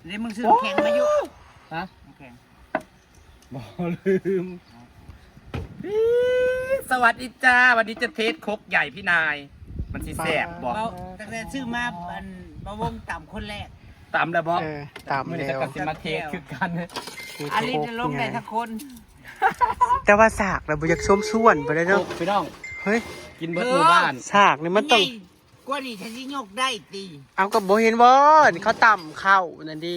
เดี๋ยวมึงซื้อน้ำแข็งมาอยู่ ฮะ น้ำแข็ง บ่ลืม สวัสดีจ้า วันนี้จะเทสครกใหญ่พี่นาย มันสิแซ่บบ่ เบา ตั้งแต่ซื้อมา อัน บ่าวงตำคนแรก ตำแล้วบ่ เออ ตำแล้ว มื้อนี้ก็สิมาเทสคือกัน เทส อันนี้ ครก จะลงได้ ใหญ่ สักคน แต่ว่าสากแล้วบ่อยากชมส่วนบ่ได้เนาะ ครกพี่น้อง เฮ้ย กินเบิดหมู่บ้าน สากนี่มันต้อง ใหญ่กว่านี้ฉันสิยกได้ติ เอาก็บ่เห็นบ่ เขาตำข้าวนั่นดิ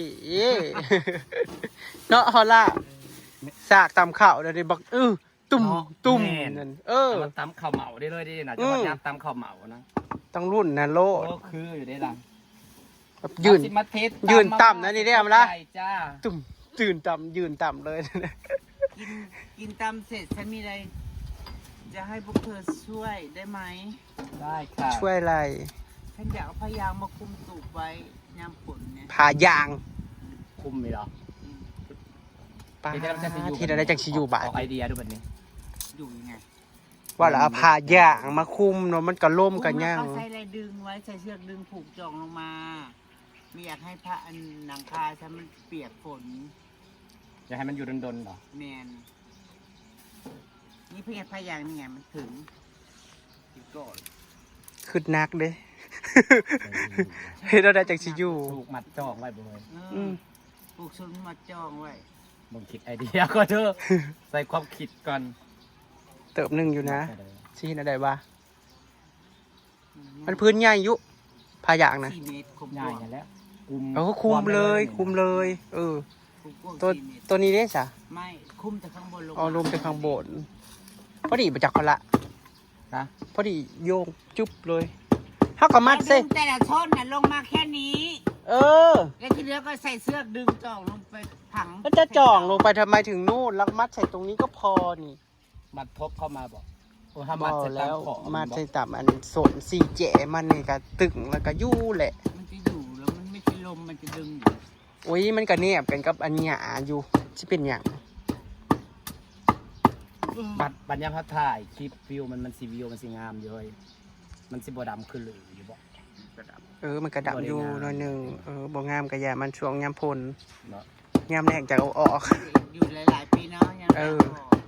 เนาะ ฮอลล่า สากตำข้าวนั่นดิ บัก อื้อ ตุ้ม เนาะ ตุ้ม แม่น นั่น เออ เอามาตำข้าวเหมาได้เลยเด้นะ อืม จังหวัดยามตำข้าวเหมานะ ต้องรุ่นนั้นโลด โอ้ คืออยู่เด้ล่ะ แบบยืน เอาสิมาเทส ยืนตำนะนี่เด้ เอามาละ ใหญ่จ้า ตุ้ม ยืนตำ ยืนตำเลย กิน กินตำเสร็จฉันมีอะไรจะให้พวกเธอช่วยได้ไหม ได้ค่ะ ช่วยอะไร ฉันอยากเอาผ้ายางมาคลุมตูดไว้ยามฝนเนี่ย ผ้ายาง คลุมนี่เหรอ อืม ปาด เดี๋ยวจะสิอยู่ ที่เราได้จักสิอยู่บาด ออกไอเดียดูบัดนี้ อยู่ยังไง ว่าแล้วเอาผ้ายางมาคลุมเนาะ มันก็ลมก็ย่าง คลุมแล้วก็ใส่อะไรดึงไว้ ใส่เชือกดึงผูกจ่องลงมา ไม่อยากให้ผ้าอันหลังคาฉันมันเปียกฝน อยากให้มันอยู่ดนๆ เหรอ แม่น นี่เพียงผ้ายางนี่ไงมันถึง คิดก่อน คิดหนักเด้ เฮ็ดเอาได้จักสิอยู่ ผูกมัดจ่องไว้บ่เฮ้ย เออ อืม ผูกชุนมัดจ่องไว้ บ่คิดไอเดียก่อนเด้อ ใส่ความคิดก่อน เติบหนึ่งอยู่นะ ได้ สิเฮ็ดแนวใดวะ มันพื้นใหญ่อยู่ ผ้ายางนะ สี่เมตร คลุม ใหญ่ กว้าง นั่นแหละ คลุม เออ คลุมเลย คลุมเลย เออ คลุมกว้าง ตัว สี่เมตร ตัวนี้เด้ซะ ไม่ คลุมแต่ข้างบนลง อ๋อ มา ลงแต่ข้างบน พอดีบ่จักคนละ ฮะ พอดีโยงจุ๊บเลย เฮาก็มัดใส่ ดึงแต่ละท่อนน่ะลงมาแค่นี้ เออ แล้วที่เหลือก็ใส่เชือกดึงจ่องลงไปฝัง แล้วจะจ่องลงไปทำไมถึงนู่น แล้วมัดใส่ตรงนี้ก็พอนี่ มัดทบเข้ามาบ่ โอ้ ถ้ามัดใส่ตามขอบ บ่แล้ว มัดใส่ตามอันส้นสี่แจมันนี่ก็ตึงแล้วก็อยู่แหละ มันจะอยู่แล้วมันไม่ใช่ลม มันจะดึงอยู่ โอ้ย มันก็แนบกันกับอันหญ้าอยู่ สิเป็นหยัง อืม บัด บัดยามเฮาถ่ายคลิปวิวมัน มันสิวิวมันสิงามอยู่เฮ้ย มันสิบ่ดำคือหลืออยู่บ่ เออ มันก็ดำอยู่หน่อยหนึ่ง เออ บ่งามก็อย่ามันช่วงยามฝน เนาะ ยามแล้งจั่งเอาออก อยู่หลายๆ ปีเนาะ ยามแล้ง เออ ออก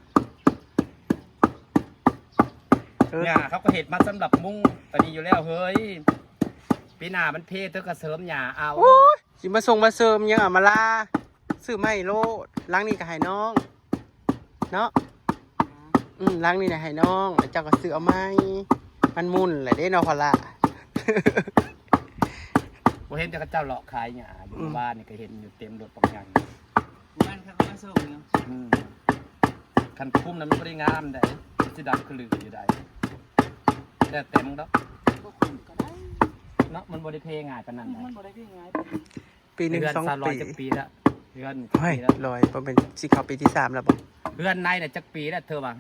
เออ หญ้าเขาก็เฮ็ดมาสำหรับมุงตอนนี้อยู่แล้วเฮ้ย ปีหน้ามันเพเธอก็เสริมหญ้าเอา โอ้ย สิมาส่งมาเสริมหยัง อำมาลา ซื้อมาให้โลด หลังนี้ก็ให้น้อง เนาะ อืม หลังนี้น่ะให้น้อง แล้วเจ้าก็ซื้อเอาใหม่ มันมุ่นแหละเด้เนาะ พอละ บ่เห็นแต่เขาเจ้าเลาะขายหญ้าอยู่ อืม เมื่อวานนี่ก็เห็นอยู่เต็มรถบักใหญ่ เมื่อวานเขาก็มาส่งอยู่ อืม คันคุมนั้นมันบ่ได้งามใด๋ สิดำคือหลืออยู่ใด๋ แล้วแต่มึงดอก บ่คุมก็ได้ เนาะ มันบ่ได้เพง่ายปานนั้นใด๋ มันบ่ได้เพง่ายปานนั้น ปีหนึ่ง เฮือน สอง สาวลอย ปี จักปีละ เฮือน โอ้ย จักปีละ ลอย บ่แม่นสิเข้าปีที่สามแล้วบ่ เฮือนในน่ะจักปีแล้วเธอว่า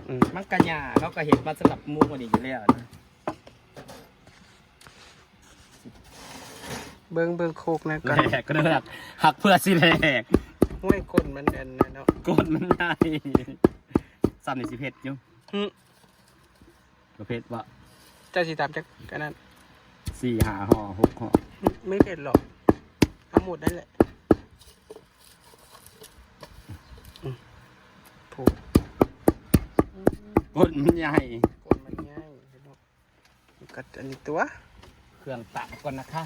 อืม มันกะหญ้า เขาก็เฮ็ดมาสำหรับมุงอันนี้อยู่แล้วนะ เบิ่ง เบิ่งโคกนะก่อน แหลกเด้อ หักเพื่อสิแหลก โอ้ย ก้นมันอันนั้นเนาะ ก้นมันใหญ่ ซ้ำนี่สิเผ็ดอยู่ หึ บ่เผ็ดบ่ เจ้าสิตำจักอันนั้น สี่ห้าห่อ หกห่อ ไม่เผ็ดหรอก เอาหมดนั่นแหละ อืม โผ ก้นมันใหญ่ ก้นมันใหญ่ ก็อันนี้ตัว เครื่องตำก่อนนะคะ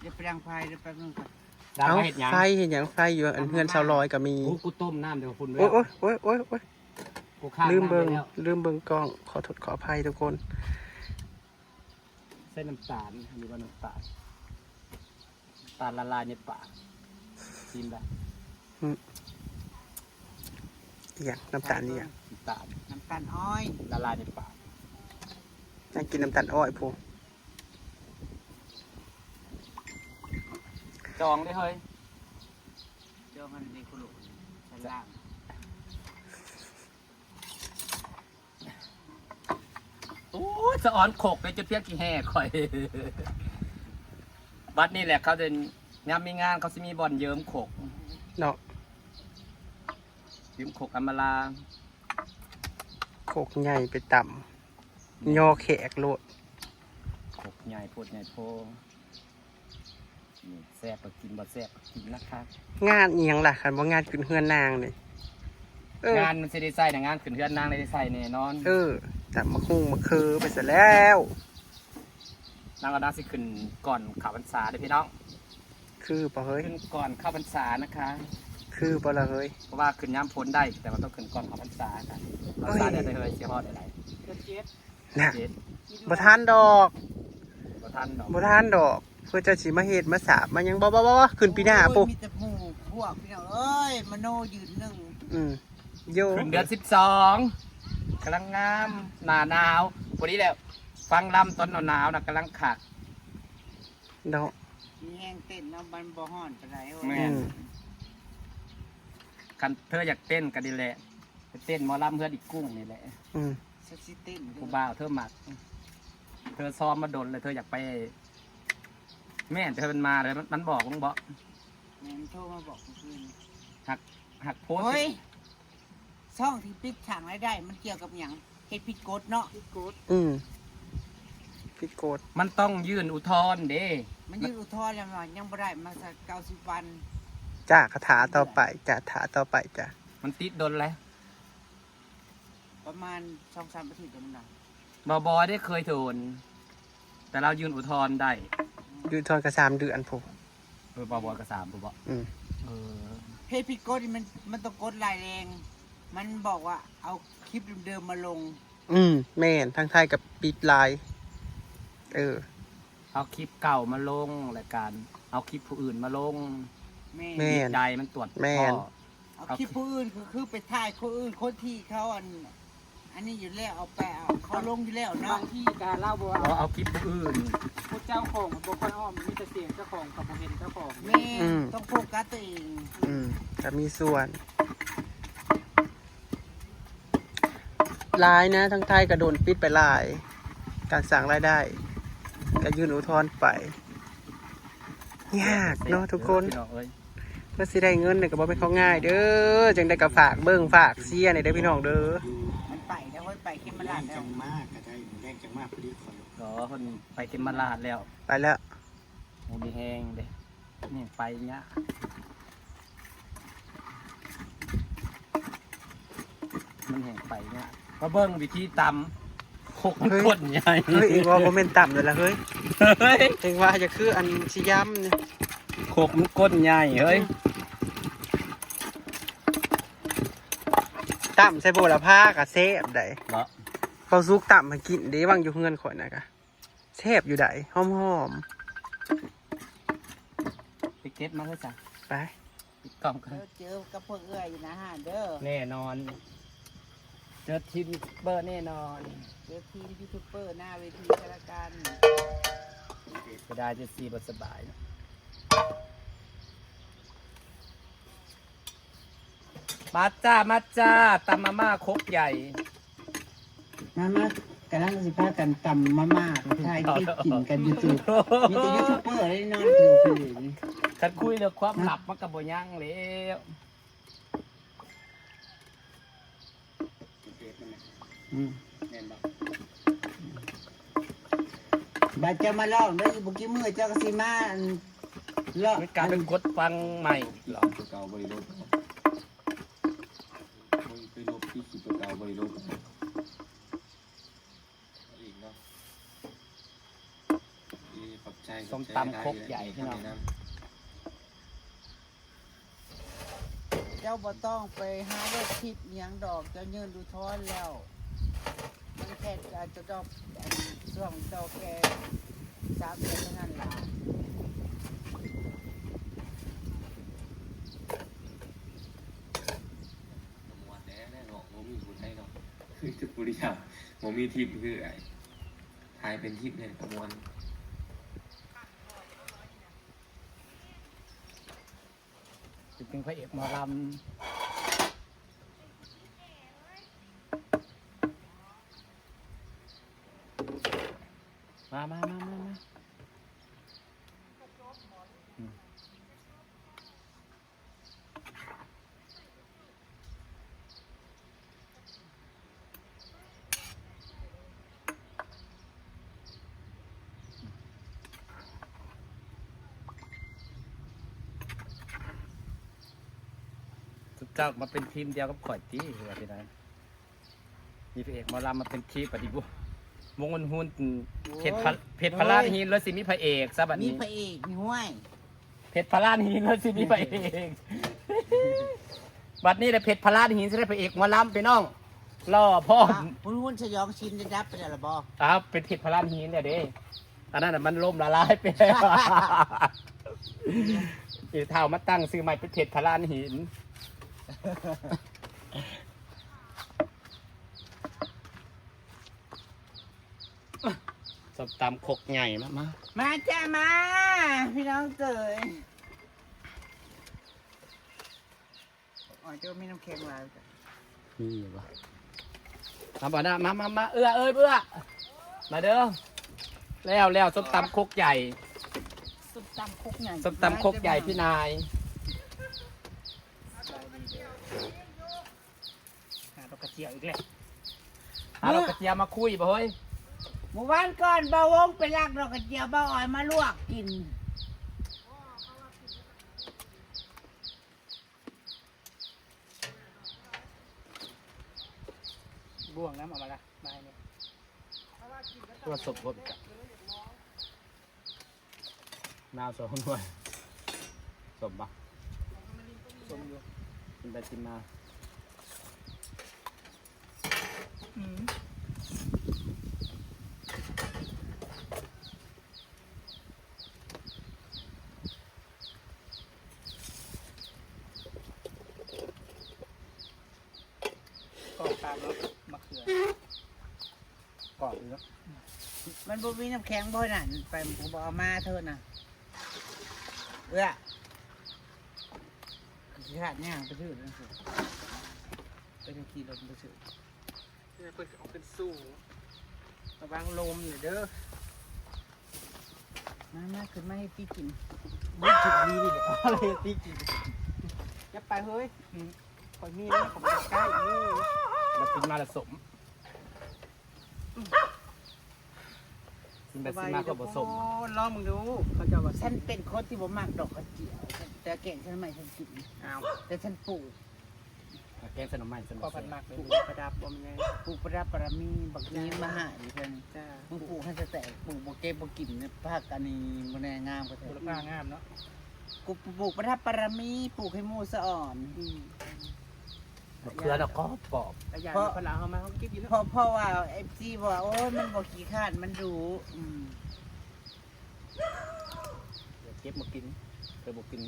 เดี๋ยวไปดังไฟ เดี๋ยวแป๊บนึงก่อน ดัง เอ้า ไฟเฮ็ดหยัง ไฟเฮ็ดหยัง ไฟอยู่อันเฮือนสาวลอยก็มี โอ้ กูต้มน้ำเดี๋ยวคุณ โอ้ย โอ้ย โอ้ย โอ้ย โอ้ย กูข้าง ลืมเบิ่ง น้ำไปแล้ว ลืมเบิ่งกล้อง ขอโทษขออภัยทุกคน ใส่น้ำตาล อันนี้ว่าน้ำตาล น้ำตาลละลายในปาก ชิมละ อืม อีหยัง น้ำตาลอีหยัง น้ำตาล น้ำตาลอ้อย ละลายในปาก นั่งกินน้ำตาลอ้อยพู้น จองเด้อเฮ้ย จองอันนี้คุโระ ชั้นล่าง โอ้ย สะออนโขกไปจนเปียกขี้แห้ข่อย บัดนี้แหละเขาจะ ยามมีงานเขาสิมีบ่อนเยิมโขก เนาะ เยิมโขกอำมาลา โขกใหญ่ไปตำ ยอแขกโลด โขกใหญ่โพดใหญ่โพ นี่ ແຊບກໍກິນ ບໍ່ແຊບກໍກິນນະຄະ. ງານອີ່ຫຍັງລະ ຄັນບໍ່ງານຂຶ້ນເຮືອນນາງນີ້? ເອີ ງານມັນຊິໄດ້ໃສ່ນະ ງານຂຶ້ນເຮືອນນາງໄດ້ໃສ່ແນ່ນອນ. ເອີ ຕຳບັກຫຸ່ງບັກເຂີໄປຊະແລ້ວ. ນາງກໍນາງຊິຂຶ້ນກ່ອນເຂົ້າພັນສາເດ້ພີ່ນ້ອງ. ຄືບໍ່ເຮີ້ຍ? ຂຶ້ນກ່ອນເຂົ້າພັນສານະຄະ. ຄືບໍ່ລະເຮີ້ຍ? ເພາະວ່າຂຶ້ນຍາມຝົນໄດ້ ແຕ່ວ່າຕ້ອງຂຶ້ນກ່ອນເຂົ້າພັນສານະ. ເອີຍ ພັນສາແດ່ເຮີ້ຍ ຊິຮອດໄດ້ໃດ? ເດືອນເຈັດ ນະ ເຈັດ ບໍ່ທັນດອກ ບໍ່ທັນດອກ ບໍ່ທັນດອກ. ເພື່ອເຈົ້າຊິມາເຮັດມາສາບມາຫຍັງ ບໍ່ ບໍ່ ບໍ່ ບໍ່ ຂຶ້ນປີໜ້າພຸ້ນ. ໂອ້ຍ ມີແຕ່ໝູ່ພວກພີ່ນ້ອງເອີຍ ມະໂນຢືນໜຶ່ງ. ອືມ ໂຢ ຂຶ້ນເດືອນສິບສອງ ກຳລັງງາມ ໜ້າໜາວ ພໍດີແລ້ວ. ຟັງລຳຕອນໜາວໆນະ ກຳລັງຄັກເນາະ. ມີແຮງເຕັ້ນເນາະ ມັນບໍ່ຮ້ອນປານໃດ. ໂອ້ຍ ແມ່ນ ອືມ ຄັນເທີຢາກເຕັ້ນກໍນີ້ແຫຼະ ໄປເຕັ້ນໝໍລຳເຮືອນອີ່ກຸ້ງນີ້ແຫຼະ. ອືມ ສັກຊິເຕັ້ນ ຜູ້ບ່າວເທີມັກ ເທີຊ້ອມມາດົນແລ້ວ ເທີຢາກໄປ. ແມ່ນ ເທີມັນມາແລ້ວ ມັນ ມັນບອກມຶງບໍ? ແມ່ນ ໂທມາບອກມື້ຄືນ. ຮັກ ຮັກໂພສ ໂອ້ຍ ຊ່ອງທີ່ປິດສ້າງລາຍໄດ້ ມັນກ່ຽວກັບຫຍັງ? ເຮັດຜິດກົດເນາະ ຜິດກົດ. ອືມ ຜິດກົດ. ມັນຕ້ອງຍື່ນອຸທອນເດ້. ມັນຍື່ນອຸທອນແລ້ວ ຍັງບໍ່ໄດ້ມາສັກເກົ້າສິບວັນ. ຈ້າ ກະຖ້າຕໍ່ໄປ ຈ້າ ຖ້າຕໍ່ໄປຈ້າ. ມັນຕິດດົນແລ້ວ ປະມານສອງສາມອາທິດແລ້ວມັນນະ. ບໍ່ ບໍ່ໄດ້ເຄີຍໂດນ ແຕ່ລາວຍື່ນອຸທອນໄດ້. ອືມ ຍື່ນອຸທອນກໍສາມເດືອນພຸ້ນ. ເອີ ບໍ່ ບໍ່ກໍສາມພຸ້ນບໍ? ອືມ ເອີ ເພຈຜິດກົດນີ້ມັນ ມັນຕ້ອງກົດຮ້າຍແຮງ. ມັນບອກວ່າເອົາຄລິບເດີມໆມາລົງ. ອືມ ແມ່ນ ທາງໄທກໍປິດຫຼາຍ. ເອີ ເອົາຄລິບເກົ່າມາລົງ ແລະການເອົາຄລິບຜູ້ອື່ນມາລົງ. ແມ່ນ ແມ່ນ ໃດມັນຕວດ ແມ່ນ ພໍ້. ເອົາຄລິບຜູ້ອື່ນ ກໍຄືໄປຖ່າຍຄົນອື່ນ ຄົນທີ່ເຂົາ ອັນ ອັນນີ້ຢູ່ແລ້ວ ເອົາໄປ ເອົາ ເຂົາລົງຢູ່ແລ້ວເນາະ. ບາງທີກໍລາວບໍ່ເອົາ ເອົາຄລິບຜູ້ອື່ນ ຜູ້ເຈົ້າຂອງບໍ່ຄ່ອຍອ້ອມ ມີແຕ່ສຽງເຈົ້າຂອງ ກໍບໍ່ເຫັນເຈົ້າຂອງ. ແມ່ນ ອືມ ຕ້ອງໂຟກັສຕົວເອງ. ອືມ ກໍມີສ່ວນ. ຫຼາຍນະ ທາງໄທກໍໂດນປິດໄປຫຼາຍ ການສ້າງລາຍໄດ້ ກໍຍື່ນອຸທອນໄປ. ຍາກເນາະທຸກຄົນ ພີ່ນ້ອງເອີຍ ເພື່ອຊິໄດ້ເງິນນີ້ກໍບໍ່ແມ່ນຂອງງ່າຍເດີ. ຈັ່ງໃດກໍຝາກເບິ່ງຝາກເຊຍແດ່ເດີພີ່ນ້ອງເດີ. ມັນໄປແລ້ວເວີ້ຍ ໄປເຂມມະລາດແລ້ວ. ຈັ່ງມາກໍໄດ້ ມື້ແລງຈັ່ງມາພໍດີຂ້ອຍ. ອໍ ເພິ່ນໄປເຂມມະລາດແລ້ວ ໄປແລ້ວ. ບໍ່ມີແຮງເດ້ ແຮງໄປຍາກ ມັນແຮງໄປຍາກ. ມາເບິ່ງວິທີຕຳ ຄົກມັນກົ້ນໃຫຍ່. ເຮີ້ຍ ເອີງວ່າບໍ່ແມ່ນຕຳເລີຍລະເຮີ້ຍ. ເຮີ້ຍ ເອີງວ່າຈະຄືອັນຊິຢຳນີ້ ຄົກມັນກົ້ນໃຫຍ່ເຮີ້ຍ. ອືມ ຕຳໃສ່ໂຫລະພາກໍແຊບໃດ໋. ບໍ່ ເບົາສຸກຕຳໃຫ້ກິນເດ້ ວາງຢູ່ເຮືອນຂ້ອຍນະກະ. ແຊບຢູ່ໃດ໋ ຫອມໆ. ໄປເກັບມາເລີຍຈ້ະ ໄປ ປິດກ້ອງກ່ອນ. ເຈີກັບພວກເອື້ອຍຢູ່ໜ້າຮ້ານເດີ. ແນ່ນອນ ເຈີທີມຢູທູບເບີແນ່ນອນ. ເຈີທີມຢູທູບເບີໜ້າເວທີກໍແລ້ວກັນ. ເສຍດາຍແຕ່ຊິບໍ່ສະບາຍ. ມາຈ້າ ມາຈ້າ ຕຳມາມ່າຄົກໃຫຍ່. ມາ ມາ ກຳລັງຊິພາກັນຕຳມາມ່າ ຖ່າຍຄລິບກິນກັນຢູ່ YouTube ມີແຕ່ຢູທູບເບີເດ້ນອນຢູ່ນີ້. ຄັນຄຸຍເລື່ອງຄວາມລັບມັນກໍບໍ່ຍັງແລ້ວ. ອືມ ແມ່ນບໍ່? ບັດເຈົ້າມາລອງເດີ ອີກບໍ່ກີ້ມື້ເຈົ້າກໍຊິມາ ອັນ ລອງ ມີການໄປກົດຟັງໃໝ່ອີກເນາະ. ຄືເກົ່າບໍ່ໄດ້ລົບ ໄປລົບທີ່ຄືເກົ່າບໍ່ໄດ້ລົບອີກເນາະ. ເອີ ຂອບໃຈ ສົ້ມຕຳຄົກໃຫຍ່ພີ່ນ້ອງ. ເຈົ້າບໍ່ຕ້ອງໄປຫາເຮັດຄລິບອີ່ຫຍັງດອກ ເຈົ້າຍື່ນອຸທອນແລ້ວ ມັນແຄ່ອາດຈະດອບ ອັນ ຊ່ວງເຈົ້າແຄ່ສາມເດືອນເທົ່ານັ້ນລະ. ມ່ວນແດ່ເນາະ ບໍ່ມີຜູ້ໃດເນາະ ຄືຈະຜູ້ດຽວ ບໍ່ມີທີມຄືອ້າຍ ຖ່າຍເປັນທີມແດ່ກໍມ່ວນ. ຊິເປັນພະເອກໝໍລຳ. ມາ ມາ ມາ ມາ ມາ. ອືມ. ອ ເຈົ້າມາເປັນທີມດຽວກັບຂ້ອຍຕິ ວ່າຊິໄດ້ ມີພະເອກໝໍລຳມາເປັນທີມ ບັດນີ້ບຸ ວົງຫຸນໆ ໂອ້ຍ ເພັດພະ ເພັດພະລານຫີນ ແລ້ວຊິມີພະເອກຊະບັດນີ້ ມີພະເອກນີ້ ຫ້ວຍ ເພັດພະລານຫີນ ແລ້ວຊິມີພະເອກ ບັດນີ້ແຫຼະ ເພັດພະລານຫີນ ຊິໄດ້ພະເອກໝໍລຳ ພີ່ນ້ອງ ຫຼໍ່ພ້ອມ ຫຸນໆ ສະຫຍອງຊິນໄດ້ດັບໄປແລ້ວລະບໍ່? ອ້າວ ເປັນເພັດພະລານຫີນແລ້ວເດ້. ອັນນັ້ນນະມັນລົ້ມລະລາຍໄປແລ້ວ ອີເຖົ້າມາຕັ້ງຊື່ໃໝ່ເປັນເພັດພະລານຫີນ ສົ້ມຕຳຄົກໃຫຍ່ ມາ ມາ ມາຈ້າມາ ພີ່ນ້ອງເອີຍ. ອໍ ເຈົ້າມີນ້ຳແຂງຫຼາຍ ມີຢູ່ບໍ່? ມາບໍ່ນະ ມາ ມາ ມາ ເອື້ອເອີຍ ເອື້ອ ມາເດີ ແລ້ວ ແລ້ວ ສົ້ມຕຳຄົກໃຫຍ່ ສົ້ມຕຳຄົກໃຫຍ່ ສົ້ມຕຳຄົກໃຫຍ່ ພີ່ນາຍ ຫາດອກກະຈຽວອີກແລ້ວ ຫາດອກກະຈຽວມາຄຸຍບໍ່ເຮີ້ຍ? ມື້ວານກ່ອນ ບ່າວວົງໄປລັກດອກກະຈຽວ ບ່າວອອຍມາລວກກິນ. ບ່ວງນຳ ເອົາມາລະ ມາໃຫ້ແນ່ ຕົວສົບ ນາວສອງໜ່ວຍ ສົ້ມບໍ່? ສົ້ມຢູ່ ກິນໄປກິນມາ ອືມ. ກອບປາກເນາະ ມະເຂືອ ກອບເນາະ ມັນບໍ່ມີນ້ຳແຂງບໍ່ນັ້ນ ໄປບໍ່ເອົາມາເທີນະ ເອື້ອ ຂີ້ຄ້ານຍ່າງໄປຊື້ນັ້ນ ໄປຂີ່ລົດໄປຊື້. ເພິ່ນເອົາຂຶ້ນສູງ ລະວັງລົມເດີ ມາ ມາ ຂຶ້ນມາເຮັດຕີກິນ ບໍ່ຖືກດີນີ້ແຫຼະ ເຮັດຕີກິນ ຢ່າໄປເຮີ້ຍ ອືມ ຂ້ອຍມີແລ້ວ ຂ້ອຍບໍ່ຢາກໃກ້ ອືມ ແລ້ວກິນມາລະສົ້ມ ອືມ ຊິມໄປຊິມມາກໍບໍ່ສົ້ມ ລອງເບິ່ງດູ ເຂົາເຈົ້າວ່າ ສັນເປັນຄົນທີ່ບໍ່ມັກດອກກະຈຽວ ແຕ່ແກງສັນໃໝ່ສັນກິນ ອ້າວ ແຕ່ສັນປູກ ແກງໃສ່ໜໍ່ໄມ້ ໃສ່ໜໍ່ ກໍພັດມັກເລີຍ ປູກປະດັບບໍ່ແມ່ນຫຍັງ ປູກປະດັບປະລະມີ ບັກຫີນມະຫາອີກເພິ່ນ ຈ້າ ມຶງປູກໃຫ້ແຕ່ ປູກບໍ່ເກັບບໍ່ກິນ ຜັກອັນນີ້ບໍ່ແນ່ງາມກວ່າແທ້ ປູກລະພາງາມເນາະ ປູກປະດັບປະລະມີ ປູກໃຫ້ໝູ່ສະອອນ ອືມ ມະເຂືອນະກອບ ກອບ ກະຢ່າງ ເພາະ ເວລາເຮົາມາເຮົາເກັບຢູ່ເນາະ ເພາະ ເພາະວ່າເອັຟຊີບອກວ່າ ໂອ້ຍ ມັນບໍ່ຂີ້ຄ້ານ ມັນດຸ ອືມ. ເກັບມາກິນ ເກີດບໍ່ກິນ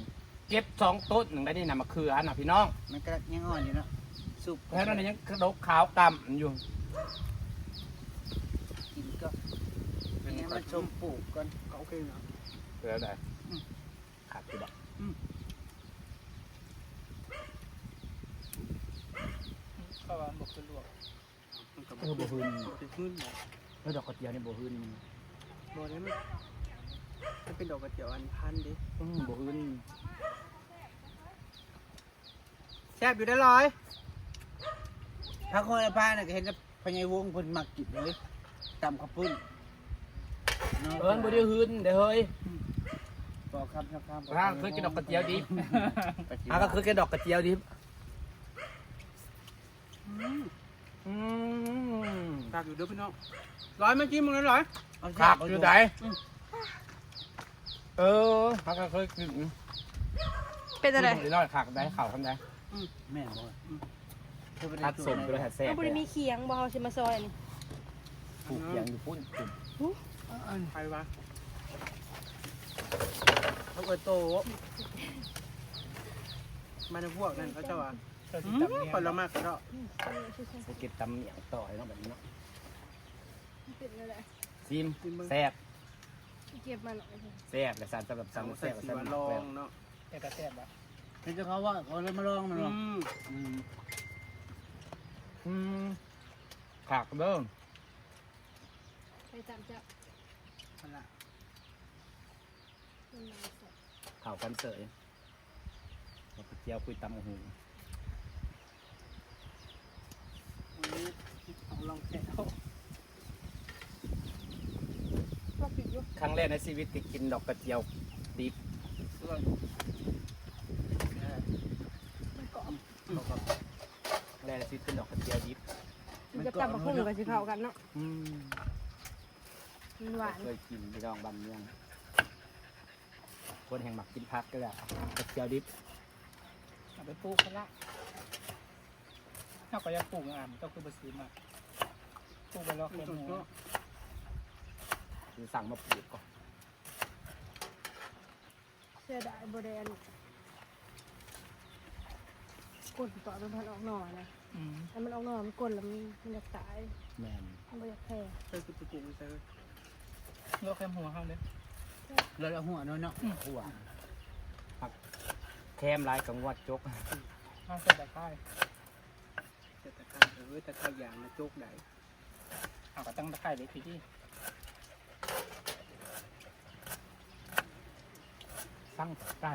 ເກັບສອງຕົ້ນໜຶ່ງໄດ້ນີ້ນະ ມະເຂືອນະພີ່ນ້ອງ ມັນກະຍັງອ່ອນຢູ່ເນາະ ສຸກ ແຖວນັ້ນຍັງກະດົກຂາວກ່ຳຢູ່ ກິນກໍໃຫ້ມັນສົມປູກກ່ອນ ກໍໂອເຄເນາະ ເປັນແນວໃດ? ອືມ ຄັກຢູ່ດອກ ອືມ ເພາະວ່າມັນບໍ່ຄືລວກ ມັນກໍ ເອີ ບໍ່ຫື່ນ ບໍ່ໄດ້ຫື່ນ ເອີ ດອກກະຈຽວນີ້ບໍ່ຫື່ນ ບໍ່ໄດ້ ມັນ ມັນເປັນດອກກະຈຽວອັນພັນເດ້ ອືມ ບໍ່ຫື່ນ ແຊບຢູ່ເດ້ຫຼອຍ ຜັກໂຫລະພານະ ກະເຫັນແຕ່ພໍ່ໃຫຍ່ວົງເພິ່ນມັກກິນເລີຍ ຕຳເຂົ້າປຸ້ນ ເອີ ບໍ່ໄດ້ຫື່ນເດ້ເຮີ້ຍ ອືມ ບໍ່ຄຳ ຄຳ ຄຳ ເຄີຍກິນດອກກະຈຽວດິບ ຫາກໍເຄີຍກິນດອກກະຈຽວດິບ ອືມ ອືມ ຄັກຢູ່ເດີພີ່ນ້ອງ ຫຼອຍມາກິນໝົດເລີຍຫຼອຍ ເອົາ ຄັກຢູ່ໃດ ອືມ ເອີ ເຮົາກໍເຄີຍກິນ ເປັນຈັ່ງໃດ? ກິນໝົດເລີຍ ຄັກໄດ໋ ເຂົ້າທຳໃດ ອືມ ແມ່ນບໍ່? ອືມ ຕັດສົ້ມໄປເລີຍ ແຊບ ເຮົາບໍ່ໄດ້ມີຂຽງບໍ່? ເຮົາຊິມາຊອຍນີ້ ປູກຂຽງຢູ່ພຸ້ນ ພຸ້ນ ໃຜວະ ເຂົາເອີ້ນໂຕ ມານຳພວກນັ້ນເຂົາເຈົ້າວ່າ ອືມ ຂ້ອຍລະມັກເນາະ ຊິເກັບຕຳໝ້ຽງຕໍ່ໃຫ້ເນາະ ບັດນີ້ເນາະ ເປັນແນວໃດ? ຊີມ ຊີມເບິ່ງ ແຊບ ເກັບມາເນາະ ແຊບລະຊັ້ນ ສຳລັບຊັ້ນ ເອົາ ແຊບລະຊັ້ນ ລອງເນາະ ແຕ່ກະແຊບບໍ່? ເຫັນແຕ່ເຂົາເວົ້າ ເຂົາເລີຍມາລອງແມ່ນບໍ່? ອືມ ອືມ ອືມ ຄັກເດີ ໄປຕາມເຈົ້າ ຫັ້ນລະ ເຂົ້າກັນເສີຍ ເອົາໄປຈຽວຄຸຍຕຳບັກຫຸ່ງ ເອົາລອງແຊະເອົາ ລອງກິນຢູ່ ຄັ້ງແລກໃນຊີວິດທີ່ກິນດອກກະຈຽວດິບ ເອີ ມັນກອບ ອືມ เจียวดิบ กินกับตำบักหุ่งก็สิเข้ากันเนาะ อืม มันหวาน เคยกินพี่น้องบ้านเมือง คนแห่งมักกินผักก็แหละกับเจียวดิบ เอาไปปลูกกันละ เฮาก็อยากปลูกอ่ะ เจ้าคือบ่ซื้อมา ปลูกไปรอแค่หมู่ คือสั่งมาปลูกก่อน เสียดายบ่ได้อัน ก้นตอนมันพันออกหน่อนะ อืม ถ้ามันออกหน่อมันก้นแล้วมัน มันอยากตาย แม่น มันบ่อยากแผ่ ใส่คือปลูกใส่ รอแค่หัวเฮาเด้ เหลือแต่หัวน้อยเนาะ อืม หัว ผักแคมหลายก็งวดจก เฮาใส่ตะไคร้ ใส่ตะไคร้ เออ ตะไคร้ยางนะจกได้ เอาก็ตั้งตะไคร้เลยทีนี้ สั่งไก่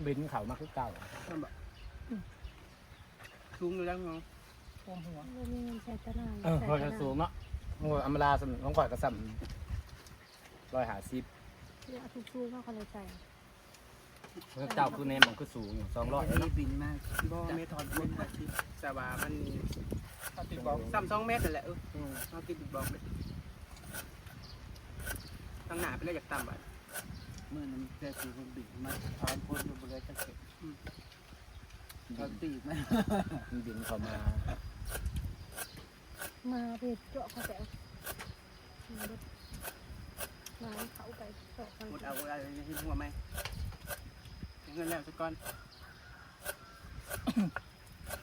บินเข้ามาคือเก่า นั่นบ่ อืม สูงอยู่แล้วเนาะ ท่วมหัว บ่มีเงินใส่ตะนาน เออ ใส่ พอ ตะ จะ นาน สูงเนาะ โอ้ย อำมาลาส่ำ ของข่อยก็ส่ำร้อยห้าสิบ เดี๋ยวเอาสูงๆ เฮาก็เลยใส่ เจ้าคือแนมมันคือสูงอยู่ สองร้อย อันนี้บินมา บ่ เมตร เมตรห้าสิบ แต่ว่ามัน เอาติดบอก ซ้ำสองเมตรนั่นแหละ เออ อืม เอาติดบอกเลย ทางหน้าไปแล้วอยากต่ำบัด มื้อนั้นแต่สูงบินมา ถามคนอยู่บ่เหลือจักเข็ม อืม เขาตีบมา มันบินเข้ามา มาเฮ็ดเจาะเขาแต่ มาเขาไปเจาะกัน หมดเอาอะไรให้หัวไหม เงินแล้วซะก่อน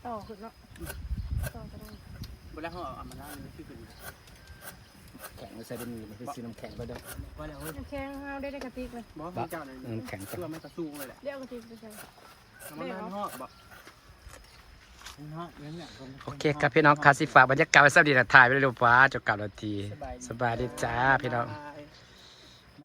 ต่อขึ้นเนาะ ต่อก็ได้ บ่แล้วเฮาเอามาล้างนี่คือเป็น แข็งใส่เป็นนี่ มันคือสีน้ำแข็งไปเด้อ บ่แล้วเฮ้ย น้ำแข็งเอาได้ในกระติกเลย บ่ บ่ เจ้าเลย น้ำแข็งก่อน ตัวมันกระสูงเลยแหละ เดี๋ยวเอากระติกไปใส่ น้ำมันฮอดบ่ มันฮอดนั่นแหละ โอเคครับพี่น้องครับ สิฝากบรรยากาศไว้ส่ำนี้นะ ถ่ายไปเลยลูก ว้า จบเก้านาที สบายดี สบายดีจ้าพี่น้อง